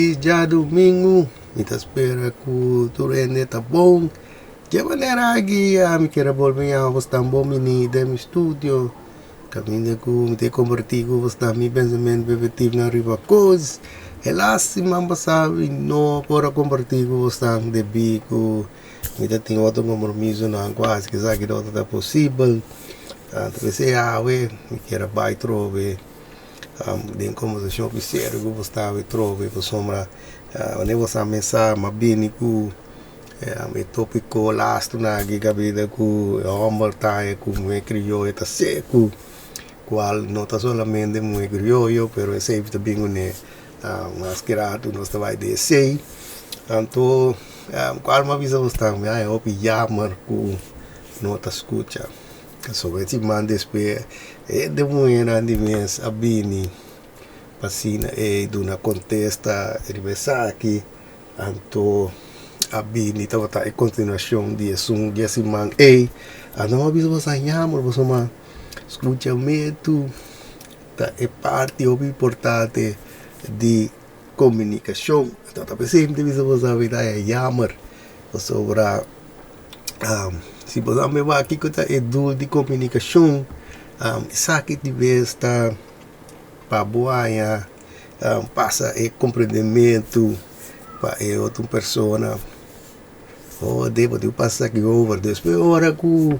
Felis djadumingu, mi ta spera ku tur hende ta bon. Dje manera aki mi kier a bolbe yama bos tan bon bini den mi studio, kaminda ku mi ta kompartí ku bos tan mi pensamentu perspektivnan riba kos. Helas siman pasá mi no por a kompartí ku bos tan debí ku mi ta tin otro kompromisonan ku hasi ku esaki no ta posibel. Ta p'esei awe mi kier a bai trobe. Den kombersashon ku serio ku bo sta awe trobe pasobra wanneer bo sa mesa m'a bini ku e topiko lastu nan aki kabida ku e homber ta haña ku muhé krioyo ta seku kual no ta solamente muhé krioyo pero esei ta bin kuné mas ki ratu nos ta bai di esei anto kual m'a bisa bo sta mi haña hopi yamer ku no ta skucha. Pasobra e siman despues e hende muhernan di mes a bini pa asina e duna kontesta riba esaki, anto a bini tabata e kontinuashon di esun di e siman ei. Anto mi a bisa boso a yama pasobra skuchamentu ta e parti hopi importante di komunikashon. Anto ta p'esei mi ta bisa boso a bira e yamer pasobra. Si bo a wak kiko ta e doel di komunikashon, esaki di bes ta pa bo haña pasa e komprendementu pa e otro persona. O bo tin ku pasa esaki over. Despues ora ku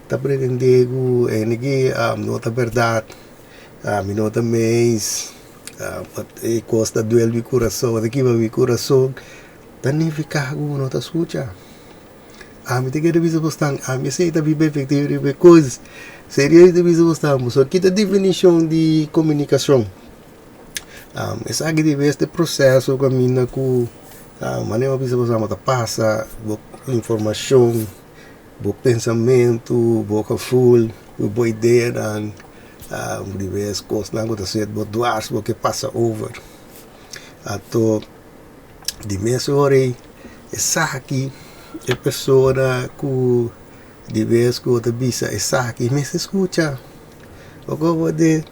ta pretendé ku hende ki no ta bèrdat, mi no ta mes, e kos ta duel mi kurason, ta kima mi kurason. Ta nifiká ku bo no ta skucha. Ami ta kere bisa bosnan, ami esei ta biba efektivo riba e kos. Serioso ta bisa bosnan, pasobra ki ta definishon di komunikashon? Esaki di bes ta e proseso kaminda ku manera bo bisa bosnan bo ta pasa bo informashon, bo pensamentu, bo gevoel, bo ideanan, di bes kosnan ku ta set bo dwars bo ke pasa over. Anto. Di mes ora ei esaki e persona ku di bes ku bo ta bisa esaki mester skucha. Bo komo de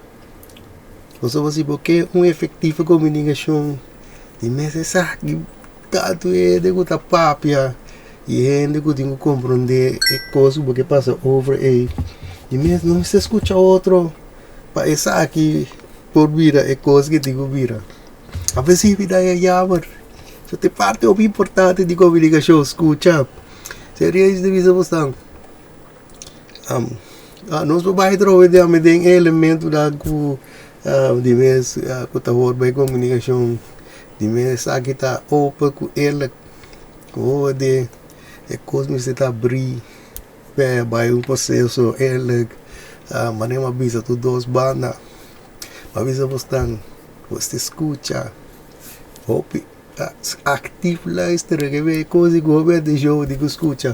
pasobra si bo ke un efektivo komunikashon di mes esaki tantu hende ku ta papia i hende ku tin ku komprondé e kos ku bo ke pasa over ei di mes no mester skucha otro pa esaki por bira e kos ke tin ku bira. A veces mi ta jammer. So ta e parti hopi importante di komunikashon, skucha. Serieus ta bisa boso nos por bai trobe den den e elementonan ku di mes ku ta hoor bij komunikashon. Di mes esaki ta open ku eerlijk. Ku de e kos mester ta abrí pa bai un proseso eerlijk. Manera mi a bisa tur dos banda. Mi a bisa bosnan. Bo ta skucha hopi aktif luister ke be kos di ku hopi atenshon bo tin ku skucha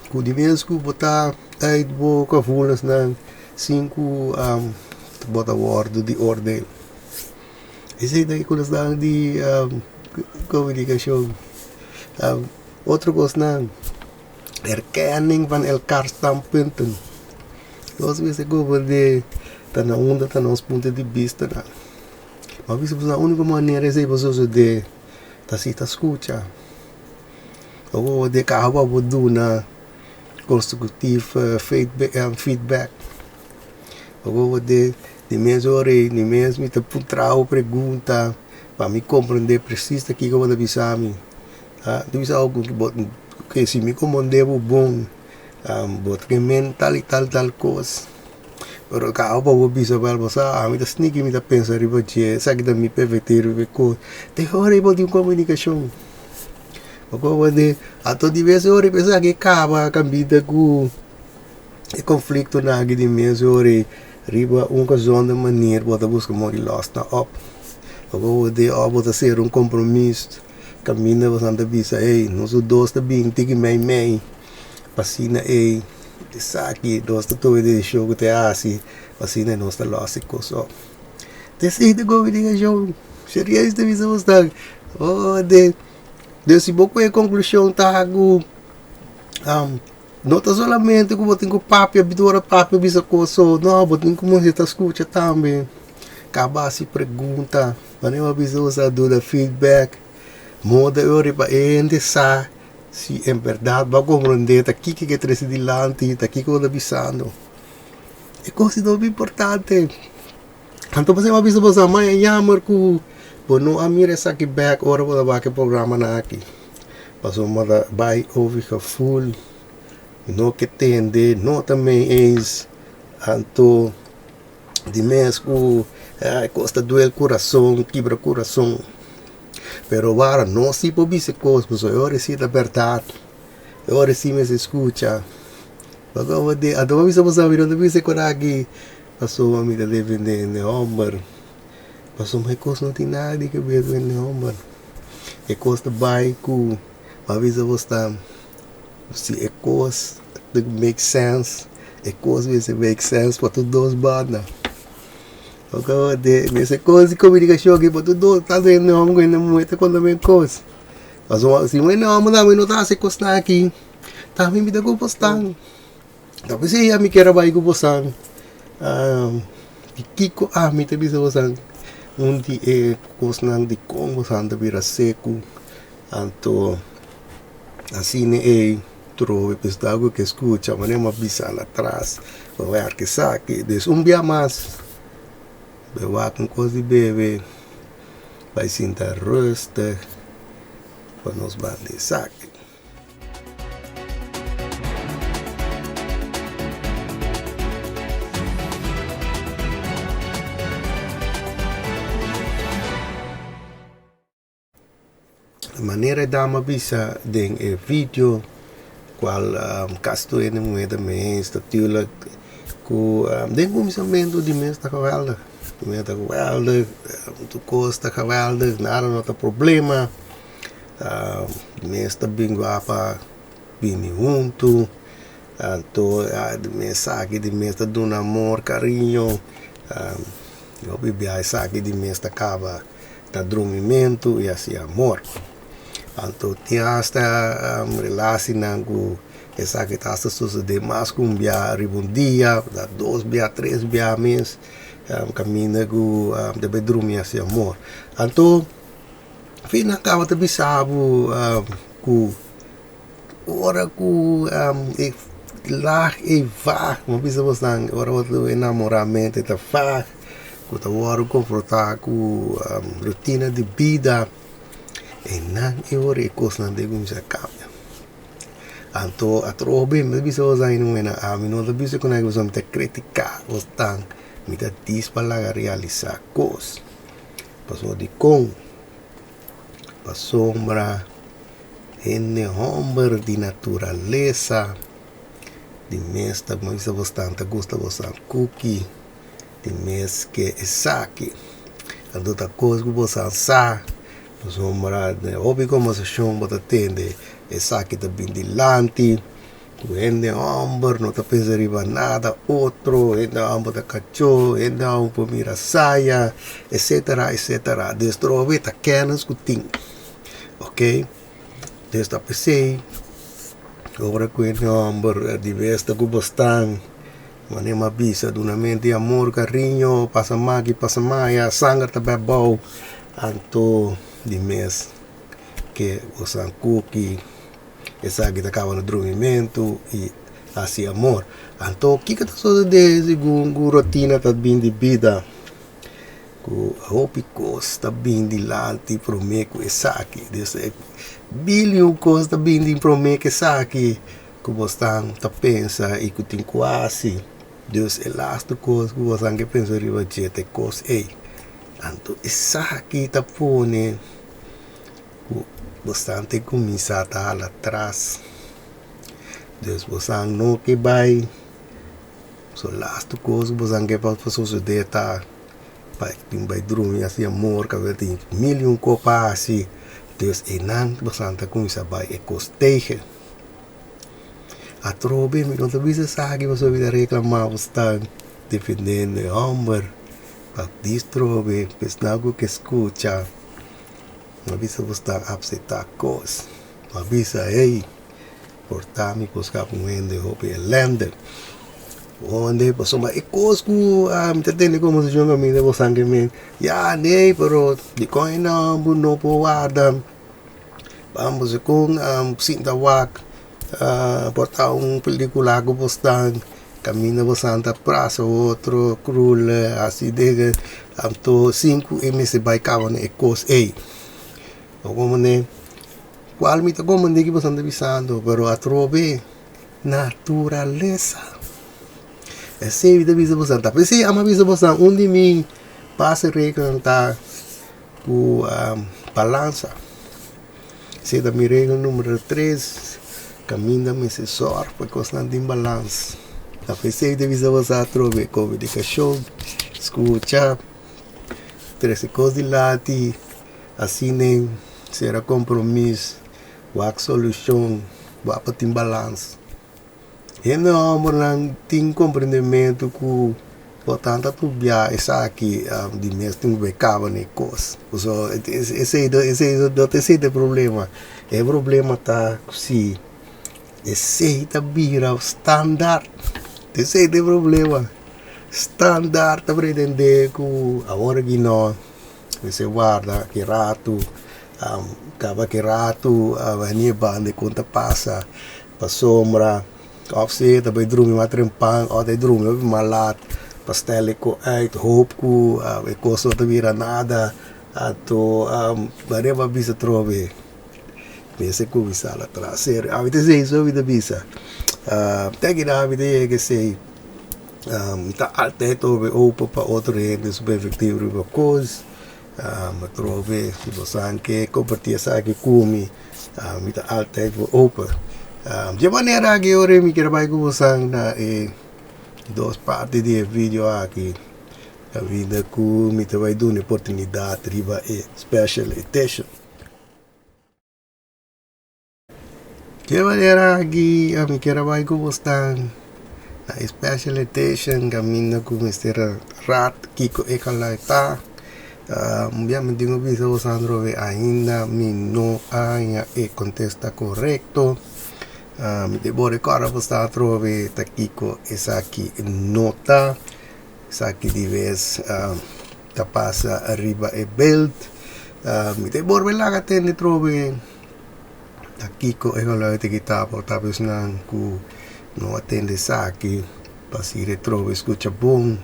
ku di bes ku bo ta uit bo gevoelensnan sin ku bo ta wòrdu di oordeel. Esei ta e kosnan di komunikashon. Otro kosnan erkenning van elkaar standpunten. Nos mester comprende ta na unda ta nos punto di bista nan. Ma bisa boso na unico manera esey por sosode ta si ta scucha. Bo por de caba bo duna constructief feedback. Bo por de di mes ora ey di mes mi ta puntra bo pregunta pa mi comprende precies ta kico bo ta bisa mi. Ta bisa bo ku si mi comprende bo bon. Bo ta ke men tal i tal tal kos, pero kaba pa bo bisa bel bo sa ami ta sneaky mi ta pensa riba dje esaki ta mi perfecti riba e kos te ora bo tin komunikashon bo komprende anto di bes ora esaki kaba kambinda ku e konfliktonan aki di mes ora riba un gezonde manier bo ta buska modo di los nan op bo komprende òf bo ta sera un kompromis kaminda bo ta bisa ey nos dos ta bin tiki mei mei. Asina ei esaki nos ta tuma e desishon ku ta hasi, asina nos ta lòs e kos òf. Ta esei ta komunikashon, serieus ta bisa bo stan, oh de de si bo kohe konklushon ta ku no ta solamente ku bo tin ku papia ora papia bisa kos so, no bo tin ku ta skucha tambe, kaba hasi pregunta. Wanneer bo bisa bo sa duna feedback, moda e ora pa e hende sa si en berdad bo a comprende ta kiko ke trece dilanti, ta kiko bo ta bisando. E cos ta hopi importante. Anto pasobra bo a bisa bo sa maya jammer cu bo no a mira esaki bek ora bo ta wak e programanan aki. Pasobra bo ta bay over gevoel, no ke tende, no ta mee eens. Anto di mes ku e kos ta duel kurason, kibra kurason. Pero wara nos si por bisa e kos pasobra e ora si ta bèrdat, e ora si mester skucha. Anto bo bisa bo sa mi no ta bisa e koraji pasobra mi ta defendé hende hòmber, pasobra e kos no tin nada di keber ku hende hòmber. E kos ta bai ku bo a bisa bo sta. Si e kos ta make sense, e kos mester make sense pa tur dos banda. Oko de mester kos di komunikashon aki pa tur dos, tantu hende hòmber ku hende muhé ta konta mes kos. Pasobra si un hende hòmber tambe no ta hasi e kosnan aki, tambe mi ta ku bosnan. Ta p'esei ami kier a bai ku bosan di kiko ami ta bisa bosan un di e kosnan dikon bosan ta bira seku, anto. Asina ei trobe p'es algu ke skucha manera mi a bisa la atras bo wèr esaki des un bia mas bo wak un kos di bebe bai sinta rustig pa nos banda esaki. Manera e dama bisa den e video cual casi tur hende muhe ta mes natuurlijk cu den cuminsamentu di mes ta geweldig mes ta geweldig tur cos ta geweldig nada no ta problema mes ta bin guapa bini hunto anto di mes aki di mes ta duna amor cariño hopi bia esaki di mes ta caba. Ta drumimentu i hasi amor. Anto tin asta relacinan ku esaki ta hasta sosode mas ku un bia riba un dia, ta dos bia, tres bia mes kaminda ku ta bai drumi hasi amor. Anto fin nan tabata bisa bo ku ora ku e lag ei vaag, mi a bisa boso ora bo ta enamora mente ta vaag. Ku ta wòrdu konfrontá ku rutina di bida, einan e ora e kosnan ta kuminsá kambia. Anto atrobe mi ta bisa boso ainda wena, ami no ta bisa ku nan mi ta kritiká bos tan, mi ta dis pa laga realisá kos. Pasobra dikon? Pasobra hende hòmber di naturalesa di mes ta kuminsá bisa bos tan ta gusta bos tan kuki. Di mes ke esaki. Anto ta kos ku bo sa sa, pasobra den hopi kombersashon bo ta tende esaki ta bin dilanti, ku hende hòmber no ta pensa riba nada otro, hende hòmber ta kachó, hende hòmber por mira saya, etsetera, etsetera. Des trobe ta kènis ku tin, oke. Des ta p'esei ora ku hende hòmber di bes ta ku bo stan. Manera mi a bisa dunamento di amor, cariño, pasa maki, pasa maya, sanger ta bai abou, anto di mes ke boso koki esaki ta kaba na drumimento i hasi amor. Anto kiko ta sosode segun ku rutina ta bin di bida? Ku hopi kos ta bin dilanti prome ku esaki, billion kos ta bin di prome ku esaki. Ku bosnan ta pensa i ku tin ku hasi, dus e lastu kos ku bosnan ke pensa riba dje ta e kos ei. Anto esaki ta pone ku bosnan ta kuminsá ta hala tras. Dus bosnan no ke bai, so lastu kos ku bosnan ke pa sosodé ta pa tin bai drumi hasi amor kaminda tin mil i un kos pa hasi. Dus einan bosnan ta kuminsá bai e kos tegen. Atrobe mi no ta bisa esaki pasobra mi ta reclama bo sta defendiendo e homber pa distrobe esnan ku ke skucha mi a bisa bo sta apsepta kos mi a bisa hey por ta mi por skapa un hende hopi elende. Onde pasobra e kos ku mi ta tende kombersashon kaminda bo san ke men ya nee pero dikon e nòmber no por warda bambos e kon sinta wak por ta un pelikula ku bo stan kaminda bo san ta prasa otro krul hasi dede anto sin ku e mester bai kaba na e kos ei bo komprende kual mi ta komprende ke bo san ta bisando pero atrobe. Naturalesa. Esei mi ta bisa boso. Ta p'esei amo a bisa boso un di mi base regelnan ta ku balansa. Esei ta mi regel numero tres, kaminda mester sòrg pa e kosnan tin balans. Ta p'esei mi ta bisa boso atrobe komunikashon, skucha, trese kos dilanti, asina sera kompromis. Wak solushon, wak pa tin balans. Hende hòmbernan tin komprendementu ku bo tanta tur bia esaki di mes tin ku bai kaba na e kos. Pasobra esei esei no ta esei ta e problema. E problema ta ku si esei ta bira standaard, esei ta e problema. Standaard ta pretende ku awor aki no. Mester warda ki ratu, kaba ki ratu a banda kon ta pasa pasobra òf si ta bai drumi mas trempan òf ta drumi hopi mas lat pa stel e ko uit hoop ku e kos no ta bira nada anto manera bo a bisa atrobe mester kuminsá la traha serio ami ta esei so mi ta bisa te kina mi ta yega esei. Mi ta altijd obe open pa otro hende su perspectiva riba cos. Mi trobe si bo san ke comparti esaki ku mi, mi ta altijd por open. Dje manera aki ora mi kier bai ku bo san na e dos parti di e video aki kaminda ku mi ta bai duna e oportunidad riba e special edition. Dje manera aki ami kier a bai ku bosnan na e special edition kaminda ku mester a rat kiko e kalai ta. Un bia mi tin ku bisa boso atrobe ainda mi no a haña e kontesta korekto. Mi ta por rekòrda boso atrobe ta kiko esaki no ta. Esaki di bes ta pasa riba e belt. Mi ta por laga tende atrobe. Ta kiko e geluid aki ta por ta esnan ku no a tende esaki pa si retrobe skucha bon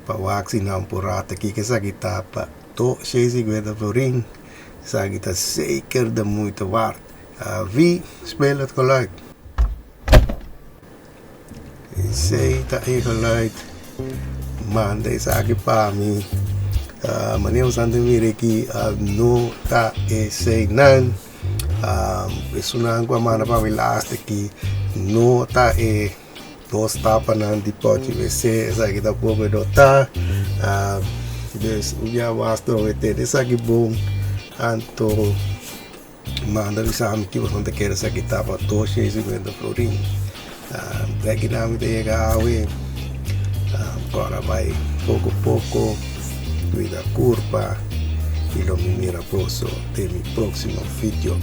pa wak si nan por rata kiko esaki ta pa to shei siguenta florin esaki ta zeker de moeite waard. Wie speelt het geluid? Esei ta e geluid. Manda esaki pa mi. Manera bo ta mira aki no ta eseinan. Esunnan ku a manda pa mi last aki no ta e dos tapanan di pochi wc. Esaki tampoco no ta. Dus un bia mas no tene esaki bon. Anto. Manda bisa mi ki boso ta kere esaki ta pa dos shen sinkuenta florin. Deki nan mi ta yega awe. Kora bai poko poko kuida kurpa i lo mi mira boso den mi próksimo video.